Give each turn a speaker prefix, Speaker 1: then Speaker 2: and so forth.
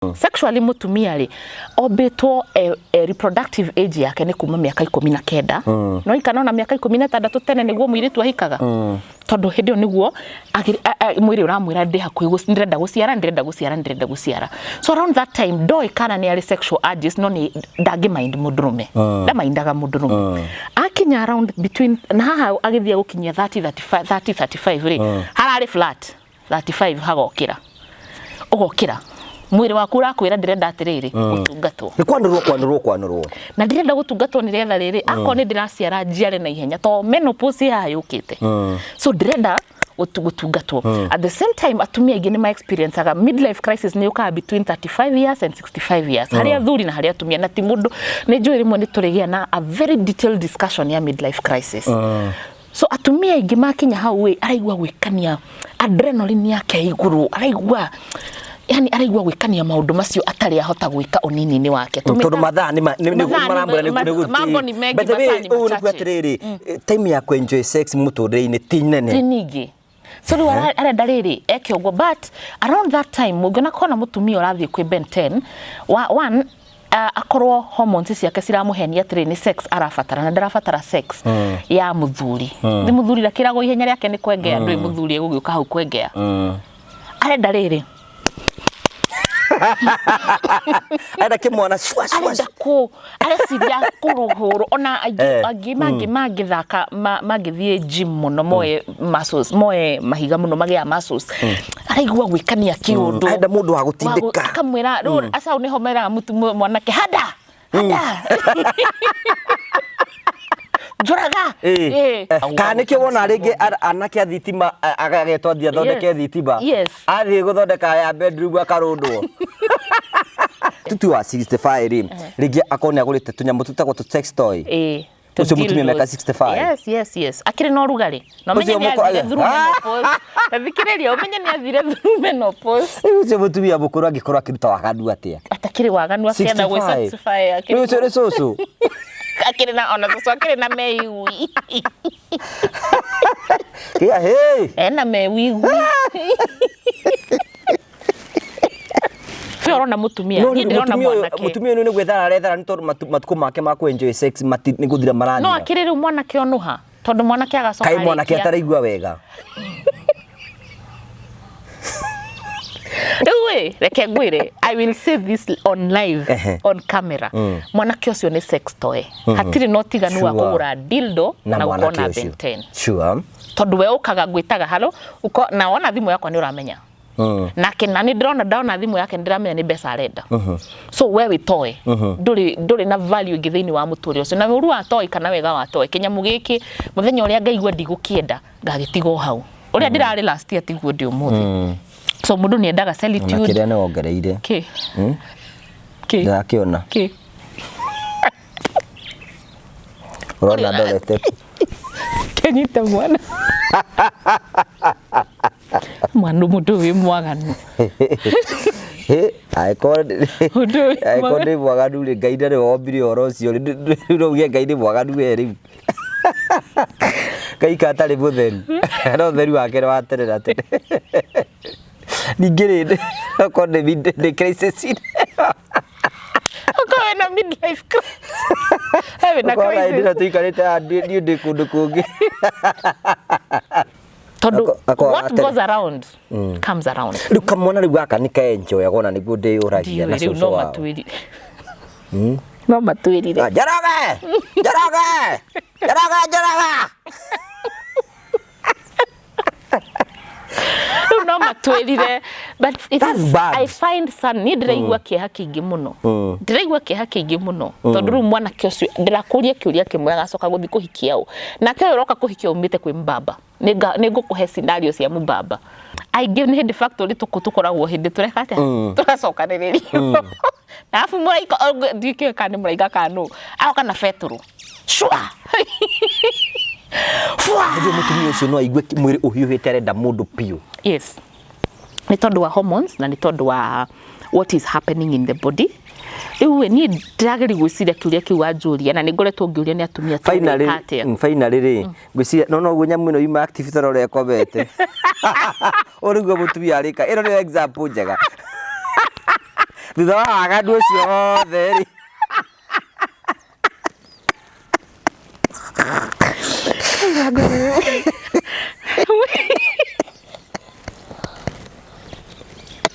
Speaker 1: Sexually mũtumia rĩ ombĩtwo reproductive age yake nĩ kuma mĩaka 19. No ikana ona mĩaka 16 tene nĩguo mũirĩtu ahikaga, tondũ hĩndĩ ĩyo nĩguo mwĩrĩ ũramwĩra ndĩ hakuhĩ ndĩrenda gũciara, ndĩrenda gũciara, ndĩrenda gũciara. So around that time ndoĩ kana nĩ arĩ sexual urges, no nĩ ndangĩ mind mũndũrũme, ndamaindaga mũndũrũme. Akinya around between na haha agĩthiĩ gũkinyia 30 35 30 35 rĩ, hararĩ flat 35, hagokĩra ũgokĩra mwĩrĩ waku ũrakwĩra ndĩrenda atĩrĩrĩ gũtungatwo.
Speaker 2: Nĩ kwanũrwo, kwanũrwo, kwanũrwo.
Speaker 1: Na ndĩrenda gũtungatwo nĩgetha rĩrĩ akorwo nĩ ndĩraciara njiare na ihenya to menopause yaha yũkĩte. So ndĩrenda gũtungatwo. At the same time atumia aingĩ nĩ ma experienceaga midlife crisis, nĩ yũkaga between 35 years and 65 years harĩ athuri na harĩ atumia. Na ti mũndũ nĩ njũĩ rĩmwe nĩ tũrĩgĩa na a very detailed discussion ya midlife crisis. So atumia aingĩ makinya hau ĩ araigua gwĩkania adrenaline yake igũrũ, araigua yani araigua gwĩkania maũndũ macio atarĩ ahota gwĩka ũnini-inĩ wake.
Speaker 2: Tondũ mathaa nĩ
Speaker 1: Mathaa
Speaker 2: maramwĩra
Speaker 1: mambo nĩ mengi,
Speaker 2: By the way,
Speaker 1: masaa nĩ
Speaker 2: ũũ nĩ kuga
Speaker 1: machache.
Speaker 2: atĩrĩrĩ, time ya kũ-enjoy sex mũtũrĩre-inĩ ti nene.
Speaker 1: Ti nyingĩ. So rĩu arenda rĩrĩ eke ũguo, but around that time mũngĩona kona mũtumia ũrathiĩ kwĩ Ben 10 wa, one akorwo hormones ciake ciramũhenia atĩrĩ nĩ sex arabatara na ndarabatara sex ya mũthuri. Nĩ mũthuri ndakĩragwo ihenya rĩake nĩ kwengea, ndũĩ mũthuri egũgĩũka hau kwengea. Arenda rĩrĩ
Speaker 2: Arenda kĩmwana cua cua.
Speaker 1: Arenda kũ areciria kũrũhũrwo ona aingĩ. Angĩ mangĩthaka mangĩthiĩ gym mũno moe muscles, moe mahiga mũno magĩa muscles, araigua gwĩkania kĩũndũ.
Speaker 2: Arenda mũndũ wa gũtindĩka.
Speaker 1: Akamwĩra rĩu aca hau nĩho meraga mwanake handa handa njũraga.
Speaker 2: Kana nĩkĩo wona rĩngĩ anake a thitima agetwo athiĩ athondeke thitima. Athiĩ gũthondeka ya bedroom akarũndwo. Tutu wa 65 rĩ, rĩngĩ akorwo nĩ agũrĩte tũnyamũ tũtagwo tũ sex toy. Ũcio mũtumia mĩaka 65.
Speaker 1: Yes, akĩrĩ na ũrugarĩ na ũmenye
Speaker 2: Ũcio
Speaker 1: nĩ athire through menopause. Ta thikĩrĩria, ũmenye nĩ athire through menopause.
Speaker 2: Rĩu ũcio mũtumia mũkũrũ angĩkorwo akĩruta waganu atĩa?
Speaker 1: Atakĩrĩ waganu, akĩenda gwĩ
Speaker 2: 65.
Speaker 1: satisfy.
Speaker 2: Rĩu ũcio nĩ cũcũ.
Speaker 1: Akĩrĩ na ona cũcũ akĩrĩ na meigui.
Speaker 2: Kĩa hĩ.
Speaker 1: Ena mewigui. We ũrona mũtumia,
Speaker 2: No
Speaker 1: niĩ
Speaker 2: rĩu
Speaker 1: ndĩrona
Speaker 2: mũtumia ũyũ
Speaker 1: mwanake.
Speaker 2: Mũtumia ũyũ nĩ gwethara arethara nĩ tondũ matukũ make ma kũ-enjoy sex nĩ gũthira
Speaker 1: No
Speaker 2: marathira.
Speaker 1: akĩrĩ rĩu mwanake onũha tondũ mwanake agacoka
Speaker 2: Kaĩ mwanake
Speaker 1: arĩkia.
Speaker 2: ataraigua wega.
Speaker 1: Rĩu ĩ reke ngwĩre, I will say this on live on camera, mwanake ũcio nĩ sex toy, hatirĩ na ũtiganu wa kũgũra dildo
Speaker 2: na
Speaker 1: na gũkorwo
Speaker 2: mwanake
Speaker 1: na
Speaker 2: ũcio.
Speaker 1: Ben 10. Tondũ we ũkaga ngwĩtaga halo uko, na wona thimũ yakwa nĩ ũramenya nake na nĩ ndĩrona ndona thimũ yake nĩ ndĩramenya nĩ mbeca arenda. So we wĩ toy, ndũrĩ na value ĩngĩ thĩinĩ wa mũtũrĩre ũcio. Na ũru wa toy kana wega wa toy, kĩnyamũ gĩkĩ mũthenya ũrĩa ngaigua ndigũkĩenda ngagĩtiga o hau. Ũrĩa ndĩrarĩ last year tiguo ndĩ ũmũthĩ. So mũndũ nĩ endaga
Speaker 2: Na
Speaker 1: solitude.
Speaker 2: kĩrĩa nĩ wongereire.
Speaker 1: Kĩ kĩ?
Speaker 2: Ndĩrakĩona.
Speaker 1: Kĩ?
Speaker 2: Ũrona ndorete kũ?
Speaker 1: Kĩnyite mwana mwana mũndũ wĩ mwaganu.
Speaker 2: Hĩ, angĩkorwo
Speaker 1: Ũndũ wĩ
Speaker 2: angĩkorwo ndĩ mwaganu rĩ, Ngai ndarĩ wombire ũhoro ũcio rĩ, rĩu no uge Ngai nĩ mwaganu we rĩu. Ngai ka atarĩ mũtheru, no ũtheru wake nĩ wa tene na tene. Ningĩ rĩ, okorwo nĩ crisis
Speaker 1: Ũkorwo wĩna midlife crisis. He wĩna
Speaker 2: ũkona hĩndĩ
Speaker 1: crisis.
Speaker 2: ĩno tũikarĩte haha niĩ ndĩ kũndũ kũngĩ.
Speaker 1: Tondũ
Speaker 2: Akorwo
Speaker 1: what goes around comes around.
Speaker 2: Rĩu kamwana rĩu gaka nĩ kaenjoyaga ona nĩguo ndĩyũragia
Speaker 1: Ndiũĩ
Speaker 2: na
Speaker 1: rĩu
Speaker 2: cũcũ
Speaker 1: no
Speaker 2: wao.
Speaker 1: matwĩrire, no matwĩrire.
Speaker 2: Ah, Njoroge! Njoroge! Njoroge, Njoroge!
Speaker 1: Rĩu no matwĩrire, but it
Speaker 2: That's
Speaker 1: is,
Speaker 2: bad.
Speaker 1: I find sad. Niĩ ndĩraigua kĩeha kĩingĩ mũno, ndĩraigua kĩeha kĩingĩ mũno, tondũ rĩu mwanake ũcio ndĩrakũria kĩũria kĩmwe, agacoka gũthiĩ kũhikia ũ? Nake ũyũ ũroka kũhikia umĩte kwĩ mbamba. Nĩ ngũkũhe scenario cia mũbamba aingĩ. Nĩ hĩndĩ factory tũkũ tũkoragwo hĩndĩ tũreka atĩa, tũracokanĩrĩrio na arabu mũraika ndikĩũĩ kana nĩ mũraika kana nũ agoka na betũrũ cua fua.
Speaker 2: Hĩndĩ ĩyo mũtumia ũcio no aigue mwĩrĩ ũhiũhĩte arenda mũndũ biũ.
Speaker 1: Yes, nĩ tondũ wa hormones na nĩ tondũ wa what is happening in the body. Rĩu ĩ niĩ ndĩrageria gwĩciria kĩũria kĩu wanjũria, na nĩ ngoretwo ngĩũria nĩ atumia
Speaker 2: Finally,
Speaker 1: tũgwĩka atĩa.
Speaker 2: Finally rĩ, ngwĩciria no noguo nyamũ ĩno yuma active tondũ ũrĩa ĩkomete. Ũũ nĩguo mũtumia arĩka. Ĩno nĩyo example njega. Thutha wa waganu ũcio wothe rĩ,